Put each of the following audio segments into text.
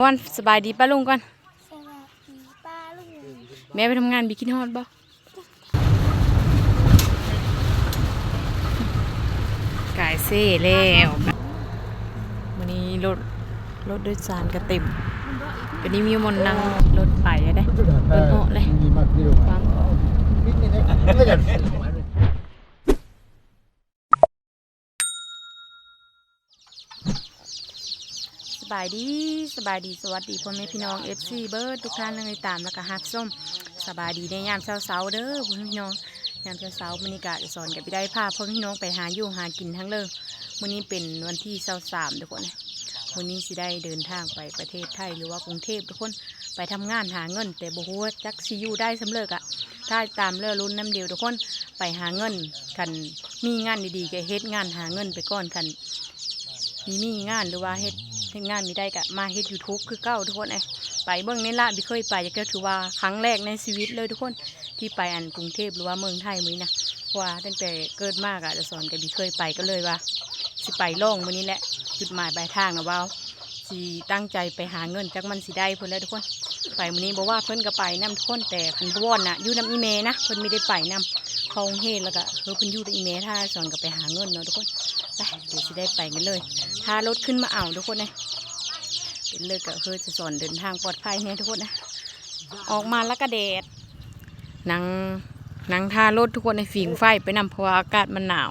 ກ່ອນ ສະບາຍດີປ້າລຸງກ່ອນ. ສະບາຍດີປ້າລຸງ. ແມ່ໄປທຳງານ ບິຄິດຮອດບໍ່? ກາຍເຊແລ້ວ. ມື້ນີ້ລົດ ລົດໂດຍສານກະເຕັມ. ບັດນີ້ມີບ່ອນນັ່ງລົດໄປແລ້ວເດ້. ເປີດເບາະເລີຍ. ສະບາຍດີ ສະບາຍດີ ສະຫວັດດີພໍ່ແມ່ພີ່ນ້ອງ ເອັຟຊີ ເບິດທຸກທ່ານ ທີ່ຕິດຕາມ ແລ້ວກະຮັບຊົມ. ສະບາຍດີໃນຍາມເຊົ້າໆ ເດີພໍ່ແມ່ພີ່ນ້ອງ. ຍາມເຊົ້າໆ ມື້ນີ້ກະສອນກັບໄປໄດ້ ພາພໍ່ແມ່ພີ່ນ້ອງໄປຫາຢູ່ຫາກິນທັງເລີ. ມື້ນີ້ເປັນວັນທີຊາວສາມ ທຸກຄົນ. ມື້ນີ້ຊິໄດ້ເດີນທາງໄປປະເທດໄທ ຫຼືວ່າກຸງເທບ ທຸກຄົນ. ໄປທຳງານຫາເງິນ ແຕ່ບໍ່ຮູ້ວ່າຈັກຊິຢູ່ໄດ້ສ່ຳເລີກະ ຖ້າຕາມເລີລຸ້ນນຳດຽວ ທຸກຄົນ. ໄປຫາເງິນ ຄັນມີງານດີໆ ກະເຮັດງານຫາເງິນໄປກ່ອນ. ຄັນມີ ມີງານ ຫຼືວ່າເຮັດ ເຮັດງານມີໄດ້ກະມາເຮັດຢູທູບຄືເກົ່າ ທຸກຄົນເອີຍ. ໄປເບິ່ງແນ່ລະ ບິເຄີຍໄປຈັກເທື່ອ ຖືວ່າຄັ້ງແລກໃນຊີວິດເລີຍ ທຸກຄົນ ທີ່ໄປອັນກຸງເທບ ຫຼືວ່າເມືອງໄທມື້ນີ້ນະ. ເພາະວ່າຕັ້ງແຕ່ເກີດມາກະ ສອນກະບິເຄີຍໄປ ກະເລີຍວ່າຊິໄປລອງມື້ນີ້ແຫຼະ. ຈຸດໝາຍປາຍທາງນະວ່າ ຊິຕັ້ງໃຈໄປຫາເງິນ ຈັກມັນຊິໄດ້ພຸ້ນແຫຼະ ທຸກຄົນ. ໄປມື້ນີ້ບໍ່ວ່າເພິ່ນກະໄປນຳ ທຸກຄົນ ແຕ່ຄັນບ່ອນນະ ຢູ່ນຳອີ່ແມ່ນະ ເພິ່ນມີໄດ້ໄປນຳ ເຂົ້າໂຮງຮຽນ ແລ້ວກະ ເອີ ເພິ່ນຢູ່ນຳອີ່ແມ່ ຖ້າສອນກະໄປຫາເງິນເນາະ ທຸກຄົນ. ໄປ ດຽວຊິໄດ້ໄປກັນເລີຍ ຖ້າລົດຂຶ້ນມາເອົາ ທຸກຄົນເອີຍ. ເປັນເລີກະ ເອີ ສອນເດີນທາງປອດໄພແນ່ ທຸກຄົນເອີຍ. ອອກມາລະກະແດດ ນັ່ງ ນັ່ງຖ້າລົດ ທຸກຄົນເອີຍ. ຝີງໄຟໄປນຳ ເພາະວ່າອາກາດມັນໜາວ.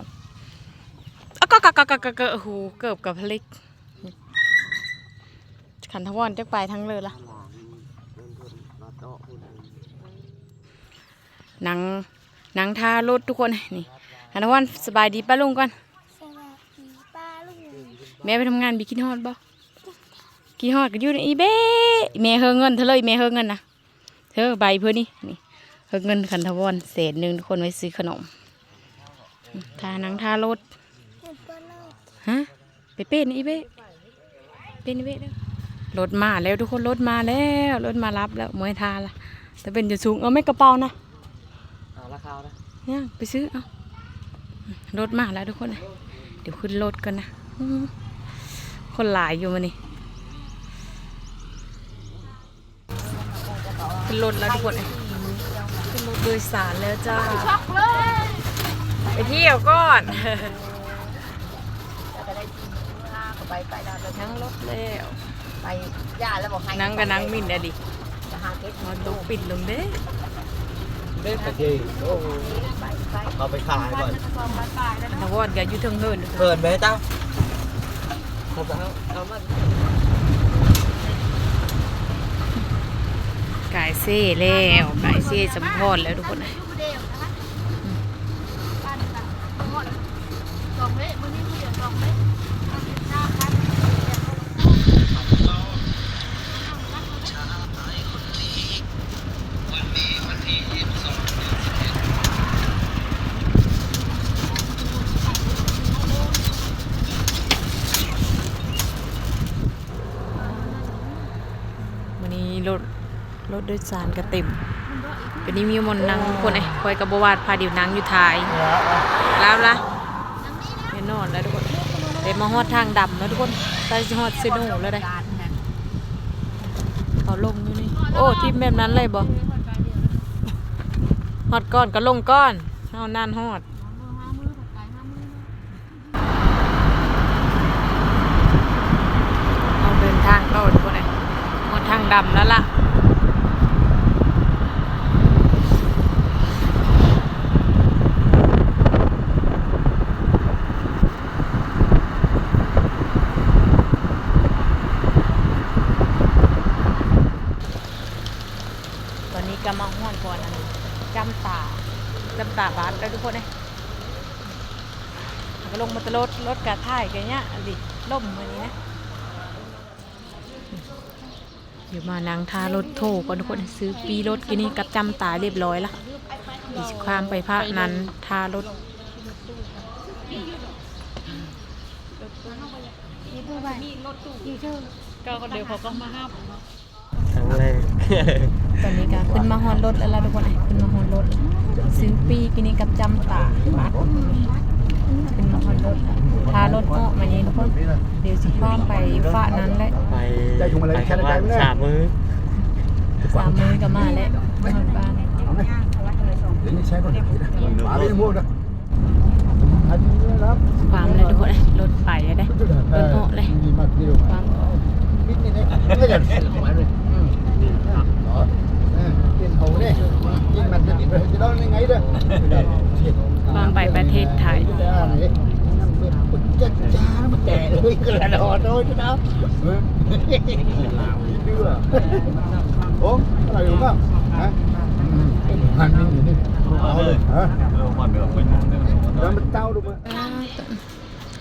ອະກະກະກະກະກະ ໂອ້ໂຫ ເກີບກະຜະລິກ. ຄັນທະວອນຈັກໄປທາງເລີລະ ນັ່ງ ນັ່ງຖ້າລົດ ທຸກຄົນ. ນີ້ ຄັນທະວອນ ສະບາຍດີປ້າລຸງກ່ອນ. ສະບາຍດີປ້າລຸງ. ແມ່ໄປທຳງານ ບິຄິດຮອດບໍ່? ຄິດຮອດກະຢູ່ນຳອີ່ເບ້. ແມ່ເຮີເງິນເທື່ອເລີຍ ແມ່ເຮີເງິນນະ. ເທີໃບເພິ່ນນີ້ ນີ້ ເຮີເງິນຄັນທະວອນແສນໜຶ່ງ ທຸກຄົນ ໄວ້ຊື້ຂະໜົມ. ຖ້ານັ່ງຖ້າລົດ ຮະ ໄປເປັນອີ່ເບ້ ເປັນອີ່ເບ້ເດີ. ລົດມາແລ້ວ ທຸກຄົນ ລົດມາແລ້ວ ລົດມາຮັບແລ້ວ. ເມື່ອຍທ່າລະ ແຕ່ເປັນຈະສູງ. ເອົາແມ່ກະເປົານະ. ເອົາລະຄາວນະ ຍັງໄປຊື້. ເອົາ ລົດມາແລ້ວ ທຸກຄົນ. ດຽວຂຶ້ນລົດກ່ອນນະ. ອືມ ຄົນຫຼາຍຢູ່ມື້ນີ້. ຂຶ້ນລົດແລ້ວ ທຸກຄົນເອີຍ ຂຶ້ນລົດໂດຍສານແລ້ວຈ້າ. ໄປທ່ຽວກ່ອນ ນັ່ງລົດແລ້ວ ນັ່ງກະນັ່ງມິນແດ່ດິ. ມາຕົກປິດລົງເດ້ ເດ້ປະເທດ. ໂອ້ ເອົາໄປຂາຍກ່ອນ. ນະວອນກະຢູ່ເທິງເຫີນ ເຫີນແມ່ເຈົ້າ. ກາຍເຊແລ້ວ ກາຍເຊສຳພອນແລ້ວ ທຸກຄົນ. ມື້ນີ້ລົດ ລົດໂດຍສານກະເຕັມ. ກະນີ້ມີບ່ອນນັ່ງຄົນເອີຍ. ຂ້ອຍກະບໍ່ວ່າ ພາດຽວນັ່ງຢູ່ທ້າຍ. ລາວລະ ແນ່ນອນແລ້ວ ທຸກຄົນ. ແຕ່ມາຮອດທາງດຳແລ້ວ ທຸກຄົນ. ໃກ້ຊິຮອດເຊໂນແລ້ວເດ້. ເຂົາລົງຢູ່ນີ້. ໂອ້ ຖິ້ມແບບນັ້ນເລີຍບໍ່? ຮອດກ່ອນກະລົງກ່ອນ. ເຮົານັ້ນຮອດ. ເຮົາເດີນທາງຕໍ່ ທຸກຄົນເອີຍ. ຮອດທາງດຳແລ້ວລະ. ຕອນນີ້ກະມາຮອດບ່ອນອັນຈ້ຳຕາ ຈ້ຳຕາບາດແລ້ວ ທຸກຄົນເອີຍ. ກະລົງມາແຕ່ລົດ ລົດກະຖ່າຍກະຍາກອີ່ຫຼີ ລົມມື້ນີ້ນະ. ດຽວມານັ່ງຖ້າລົດໂທກ່ອນ ທຸກຄົນ. ຊື້ປີ້ລົດກິນນີ້ກັບຈ້ຳຕາຮຽບຮ້ອຍລະ. ດຽວຊິຂ້າມໄປພາກນັ້ນ ຖ້າລົດ. ເຂົາກະມາຮັບ. ຄັ້ງແລກ ຕອນນີ້ກະຂຶ້ນມາຮອດລົດແລ້ວລະ ທຸກຄົນ. ຂຶ້ນມາຮອດລົດ ຊື້ປີ້ກິນນີ້ກັບຈ້ຳຕາບາດ. ຂຶ້ນມາຮອດລົດ ຖ້າລົດອອກມານີ້ທຸກຄົນ ດຽວຊິຂ້າມໄປຟາກນັ້ນແຫຼະ ໄປ ໄປປະມານສາມມື້ ສາມມື້ກໍມາແລ້ວ ຮອດບ້ານ. ຄວາມແລ້ວທຸກຄົນເອີຍ ລົດໄປແລ້ວເດ້ ລົດເອາະເລີຍ ຄວາມ ຄວາມໄປປະເທດໄທ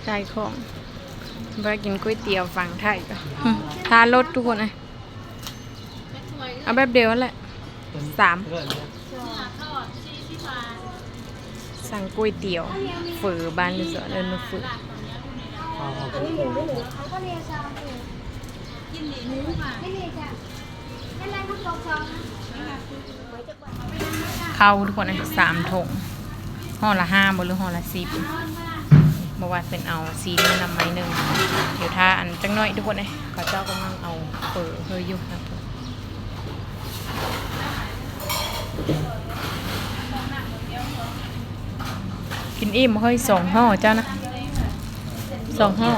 ຂາຍຂອງ ໄປກິນກ໋ວຍຕຽວຝັ່ງໄທກໍ ຖ້າລົດທຸກຄົນເອີຍ ເອົາແບບດຽວຫັ້ນແຫຼະ ສາມ ສັ່ງກ໋ວຍຕຽວ ເຝີ ບ້ານຢູ່ສວນເອີ້ນວ່າເຝີ. ເຂົ້າທຸກຄົນເອີຍ ສາມຖົງ ຫໍ່ລະຫ້າບໍ ຫຼືຫໍ່ລະສິບ ບໍ່ວ່າເພິ່ນເອົາຊີ້ນໜຶ່ງນຳໄມ້ໜຶ່ງ ດຽວຖ້າອັນຈັກໜ້ອຍທຸກຄົນເອີຍ ເຂົາເຈົ້າກຳລັງເອົາເຝີໃຫ້ຢູ່ນະ. ກິນອີ່ມເຮີ້ຍ ສອງຫໍ່ເຈົ້ານະ ສອງຫໍ່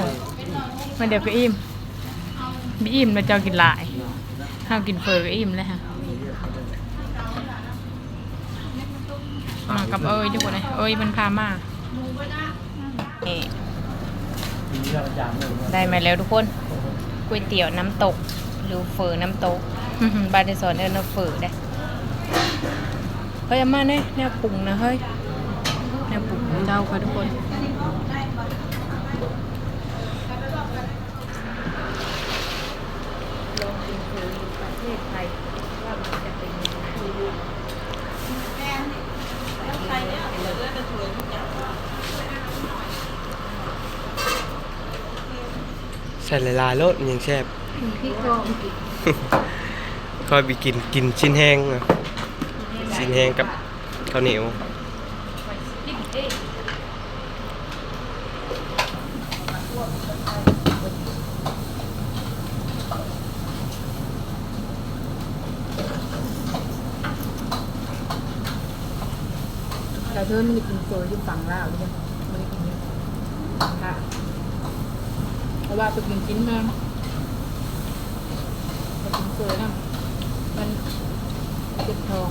ມື້ດຽວກໍອີ່ມ ບໍ່ອີ່ມແລ້ວເຈົ້າກິນຫຼາຍ ເຮົາກິນເຝີກໍອີ່ມແລ້ວ ມາກັບເອີຍທຸກຄົນເອີຍ ເອີຍເພິ່ນພາມາ. ນີ້ ໄດ້ມາແລ້ວທຸກຄົນ ກ໋ວຍຕຽວນ້ຳຕົກ ຫຼືເຝີນ້ຳຕົກ ບ້ານໄທສອນເອີ້ນວ່າເຝີເດ້. ເຮີ້ຍ ເອົາມາແນ່ ແນວປຸງນະເຮີ້ຍ ແນວປຸງເຈົ້າຄ່ະທຸກຄົນ. ລອງກິນເຝີຢູ່ປະເທດໄທວ່າມັນຈະເປັນຍັງໄງ. ໃສ່ຫຼາຍໆໂລດ ມັນຍັງແຊບ. ຂ້ອຍໄປກິນ ກິນຊີ້ນແຫ້ງ ຊີ້ນແຫ້ງກັບ ເຂົ້າໜຽວ. ກະເທີນມັນໄດ້ກິນເຝີຢູ່ຝັ່ງລາວຢູ່ເດ້ ບໍ່ໄດ້ກິນຢູ່ຝັ່ງໄທ ເພາະວ່າໄປກິນຊີ້ນແຫ້ງ ໄປກິນເຝີນຳ ມັນເຈັບທ້ອງ.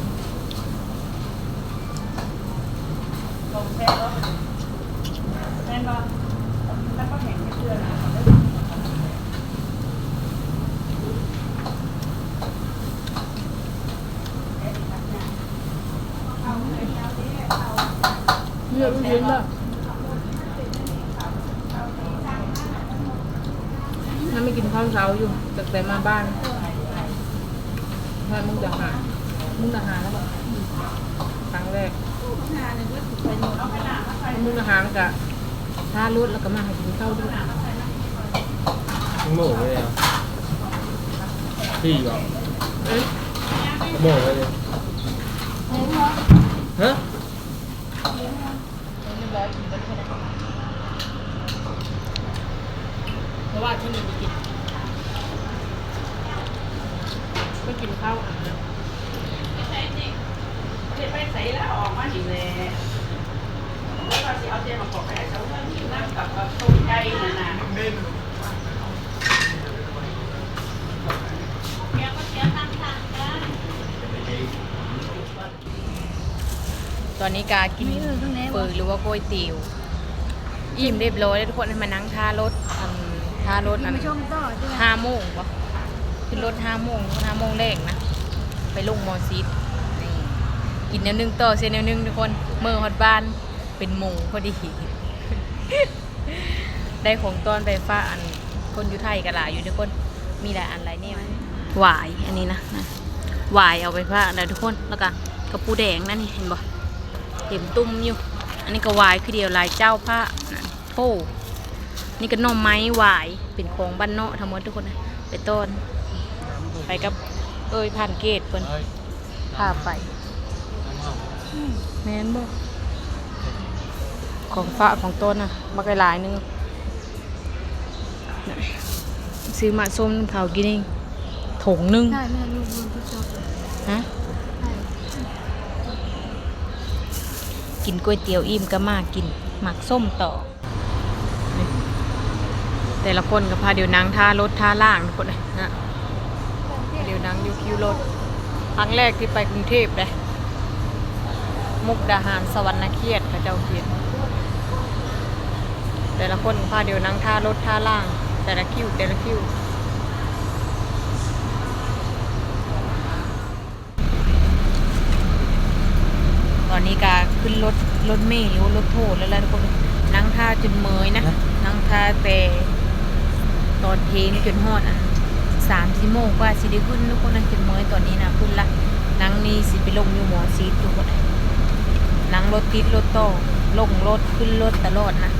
ຂອງແຊບເນາະ ແມ່ນບໍ່? ແລ້ວກໍແຫ້ງຈັກເທື່ອນະ ເລືອກເຢັນບໍ່? ຍັງໄປກິນເຂົ້າເຊົ້າຢູ່ ຕັ້ງແຕ່ມາບ້ານ ມາມຸກດາຫານ ມຸກດາຫານແລ້ວບໍ່? ຄັ້ງແລກ ມຸກດາຫານກະຖ້າລົດ ແລ້ວກະມາໃຫ້ກິນເຂົ້າດ້ວຍ. ໂມງເລີຍ ສີ່ບໍ່? ເອີ ໂມງເລີຍ ຮະ? ເພາະວ່າເພິ່ນໄປກິນ ໄປກິນເຂົ້າ ເຮັດໄປໃສລະ ອອກມານີ້ແຫຼະ ວ່າຊິເອົາແຕ່ມາກອກໄປໃຫ້ເຈົ້າເຮືອນກິນນຳກັບຕົ້ມໄກ່ຫັ້ນນະ. ຕອນນີ້ກະກິນເຝີ ຫຼືວ່າກ໋ວຍຕຽວ ອີ່ມຮຽບຮ້ອຍແລ້ວທຸກຄົນ ມານັ່ງຖ້າລົດ ອັນ ຖ້າລົດອັນ ຫ້າໂມງບໍ່? ຂຶ້ນລົດຫ້າໂມງ ຫ້າໂມງແລງນະ ໄປລົງໝໍຊິດ. ນີ້ ກິນແນວໜຶ່ງຕໍ່ໃສ່ແນວໜຶ່ງທຸກຄົນ ເມືອຮອດບ້ານເປັນໂມງພໍດີ. ໄດ້ຂອງຕ້ອນໄປຝາກອັນຄົນຢູ່ໄທກໍຫຼາຍຢູ່ເດ້ຄົນ ມີຫຼາຍອັນຫຼາຍແນວ. ຫວາຍ ອັນນີ້ນະ ຫວາຍເອົາໄປຝາກນະທຸກຄົນ ແລ້ວກໍກະປູແດງນະ ນີ້ເຫັນບໍ່ ເຕັມຕຸ່ມຢູ່. ອັນນີ້ກໍຫວາຍຄືດຽວ ຫຼາຍເຈົ້າຝາກນະ. ໂອ້ ນີ້ກໍໜໍ່ໄມ້ຫວາຍ ເປັນຂອງບ້ານນອກທັງໝົດທຸກຄົນນະ. ໄປຕ້ອນ ໄປກັບເອີຍຜ່ານເກດເພິ່ນ ພາໄປ. ແມ່ນບໍ່? ຂອງຝາກຂອງຕົ້ນນະ ບັກຫຼາຍໆໜຶ່ງ. ຊື້ໝາກສົ້ມເຂົາກິນເອງ ຖົງໜຶ່ງ. ໄດ້ແມ່ລູກ ຮະ? ໄດ້ ກິນກ໋ວຍຕຽວອີ່ມກໍມາກິນໝາກສົ້ມຕໍ່. ນີ້ ແຕ່ລະຄົນກໍພາດຽວນັ່ງຖ້າລົດຖ້າລ່າງທຸກຄົນເອີຍນະ. ດຽວນັ່ງຢູ່ຄິວລົດ. ຄັ້ງແລກທີ່ໄປກຸງເທບເດ້ ມຸກດາຫານ ສະຫວັນນະເຂດ ເຂົາເຈົ້າຂຽນ. ແຕ່ລະຄົນພາດຽວນັ່ງຖ້າລົດຖ້າລ່າງ ແຕ່ລະຄິວ ແຕ່ລະຄິວ. ຕອນນີ້ກະຂຶ້ນລົດ ລົດເມ ຫຼືວ່າລົດໂທແລ້ວລະທຸກຄົນ. ນັ່ງຖ້າຈົນເມີຍນະ ນັ່ງຖ້າແຕ່ຕອນເພງຈົນຮອດອັນສາມສີ່ໂມງກວ່າຊິໄດ້ຂຶ້ນທຸກຄົນເອີຍ. ຈົນເມີຍຕອນນີ້ນະ ຂຶ້ນລະ. ນັ່ງນີ້ຊິໄປລົງຢູ່ໝໍຊິດທຸກຄົນເອີຍ. ນັ່ງລົດຕິດລົດຕໍ່ ລົງລົດ ຂຶ້ນລົດຕະຫຼອດນະ.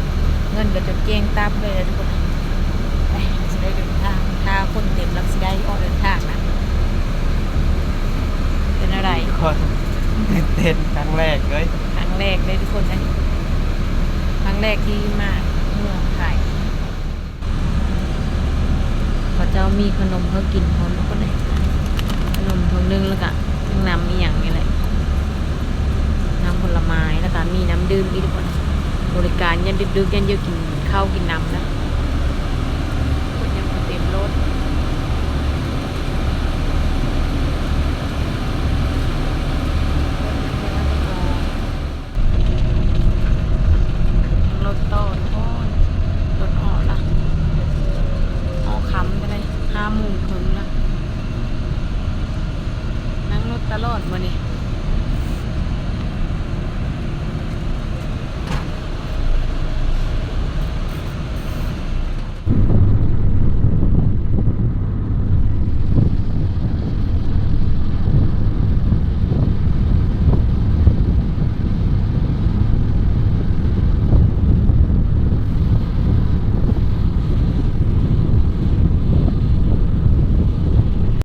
ເງິນກໍຈົນແຈ້ງຕັບເລີຍທຸກຄົນ. ໄປ ຊິໄດ້ເດີນທາງ ຖ້າຄົນເຕັມແລ້ວຊິໄດ້ອອກເດີນທາງນະ. ເປັນແນວໃດ? ທຸກຄົນ ຕື່ນເຕັ້ນ ຄັ້ງແລກເລີຍ ຄັ້ງແລກເລີຍທຸກຄົນເອີຍ. ຄັ້ງແລກທີ່ມາເມືອງໄທ. ເຂົາເຈົ້າມີຂະໜົມເຂົາກິນພ້ອມທຸກຄົນເອີຍ. ຂະໜົມຖົງໜຶ່ງ ແລ້ວກະທັງນ້ຳອີ່ຫຍັງນີ້ແຫຼະ ນ້ຳຜົນລະໄມ້ ແລ້ວກະມີນ້ຳດື່ມອີກທຸກຄົນ. ບໍລິການຍາມດຶກໆ ຍາມເຢັນກິນເຂົ້າກິນນ້ຳນະ. ຄົນຍັງບໍ່ເຕັມລົດ. ລົດຕໍ່ທຸກຄົນ ລົດອອກລະ ອອກຄ່ຳປານໃດ ຫ້າໂມງເຄິ່ງລະ. ນັ່ງລົດຕະຫຼອດມື້ນີ້